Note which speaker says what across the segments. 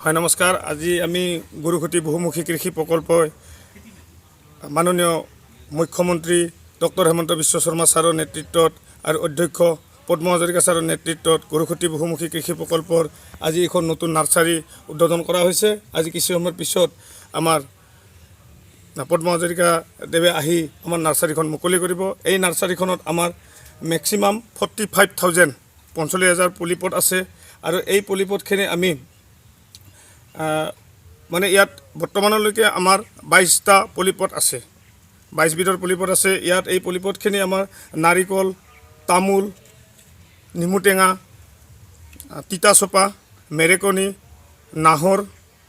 Speaker 1: হয়, নমস্কাৰ। আজি আমি গৰুখুঁটি বহুমুখী কৃষি প্ৰকল্পই মাননীয় মুখ্যমন্ত্ৰী ডক্টৰ হেমন্ত বিশ্ব শৰ্মা ছাৰৰ নেতৃত্বত আৰু অধ্যক্ষ পদ্ম হাজৰিকা ছাৰৰ নেতৃত্বত গৰুখুঁটি বহুমুখী কৃষি প্ৰকল্পৰ আজি এখন নতুন নাৰ্চাৰী উদ্বোধন কৰা হৈছে। আজি কিছু সময়ৰ পিছত আমাৰ পদ্ম হাজৰিকা দেৱে আহি আমাৰ নাৰ্চাৰীখন মুকলি কৰিব। এই নাৰ্চাৰীখনত আমাৰ মেক্সিমাম 45,000, 45,000 পুলিপট আছে আৰু এই পুলিপটখিনি আমি মানে ইয়াত বৰ্তমানলৈকে আমাৰ 22টা পলিপট আছে, 22 বিধৰ পলিপট আছে ইয়াত। এই পলিপটখিনি আমাৰ নাৰিকল, তামোল, নেমুটেঙা, তিতাচপা, মেৰেকনি, নাহৰ,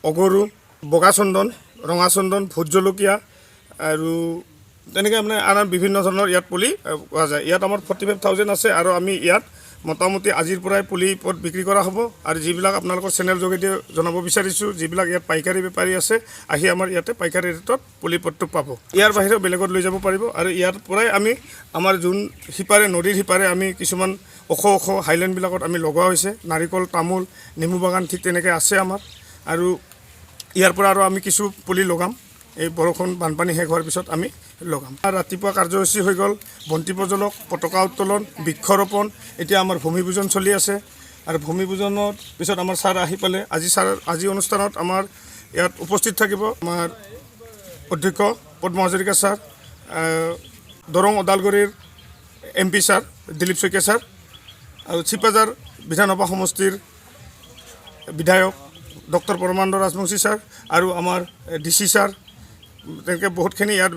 Speaker 1: অগৰু, বগা চন্দন, ৰঙা চন্দন, ভোট জলকীয়া আৰু তেনেকৈ মানে আন আন বিভিন্ন ধৰণৰ ইয়াত পুলি পোৱা যায়। ইয়াত আমাৰ 45,000 আছে আৰু আমি ইয়াত মোটামুটি আজিৰ পৰাই পুলি পট বিক্ৰী কৰা হ'ব। আৰু যিবিলাক আপোনালোকৰ চেনেল যোগেদি জনাব বিচাৰিছোঁ, যিবিলাক ইয়াত পাইকাৰী বেপাৰী আছে, আহি আমাৰ ইয়াতে পাইকাৰী ৰেটত পুলি পটটো পাব। ইয়াৰ বাহিৰেও বেলেগত লৈ যাব পাৰিব। আৰু ইয়াৰ পৰাই আমি আমাৰ যোন সিপাৰে, নদীৰ সিপাৰে আমি কিছুমান ওখ ওখ হাইলেণ্ডবিলাকত আমি লগোৱা হৈছে নাৰিকল, তামোল, নেমু বাগান, ঠিক তেনেকৈ আছে আমাৰ। আৰু ইয়াৰ পৰা আৰু আমি কিছু পুলি লগাম। এই বৰষুণ, বানপানী শেষ হোৱাৰ পিছত আমি লগাম। আৰু ৰাতিপুৱা কাৰ্যসূচী হৈ গ'ল বন্তি প্ৰজ্বলক, পতাকা উত্তোলন, বৃক্ষৰোপণ। এতিয়া আমাৰ ভূমি পূজন চলি আছে আৰু ভূমি পূজনৰ পিছত আমাৰ ছাৰ আহি পালে। আজি ছাৰ, আজি অনুষ্ঠানত আমাৰ ইয়াত উপস্থিত থাকিব আমাৰ অধ্যক্ষ পদ্ম হাজৰিকা ছাৰ, দৰং ওদালগুৰিৰ M P sir Dilip Saikia sir আৰু চিপাঝাৰ বিধানসভা সমষ্টিৰ বিধায়ক ডক্টৰ পৰমানন্দ ৰাজবংশী ছাৰ আৰু আমাৰ ডি চি ছাৰ, তেনেকৈ বহুতখিনি ইয়াত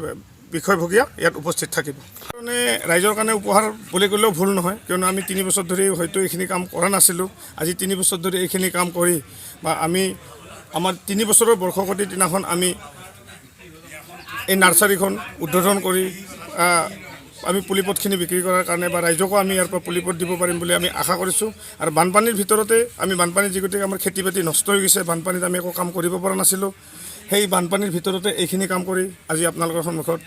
Speaker 1: বিষয়ববীয়া ইয়াত উপস্থিত থাকিব। কাৰণে ৰাইজৰ কাৰণে উপহাৰ বুলি ক'লেও ভুল নহয়, কিয়নো আমি 3 বছৰ ধৰি হয়তো এইখিনি কাম কৰা নাছিলোঁ। আজি 3 বছৰ ধৰি এইখিনি কাম কৰি বা আমি আমাৰ 3 বছৰৰ বৰ্ষপূৰ্তিৰ দিনাখন আমি এই নাৰ্চাৰীখন উদ্বোধন কৰি আমি পুলিপটখিনি বিক্ৰী কৰাৰ কাৰণে বা ৰাইজকো আমি ইয়াৰ পৰা পুলিপট দিব পাৰিম বুলি আমি আশা কৰিছোঁ। আৰু বানপানীৰ ভিতৰতে আমি, বানপানী যি গতিকে আমাৰ খেতি বাতি নষ্ট হৈ গৈছে, বানপানীত আমি একো কাম কৰিব পৰা নাছিলোঁ, সেই বানপানীৰ ভিতৰতে এইখিনি কাম কৰি আজি আপোনালোকৰ সন্মুখত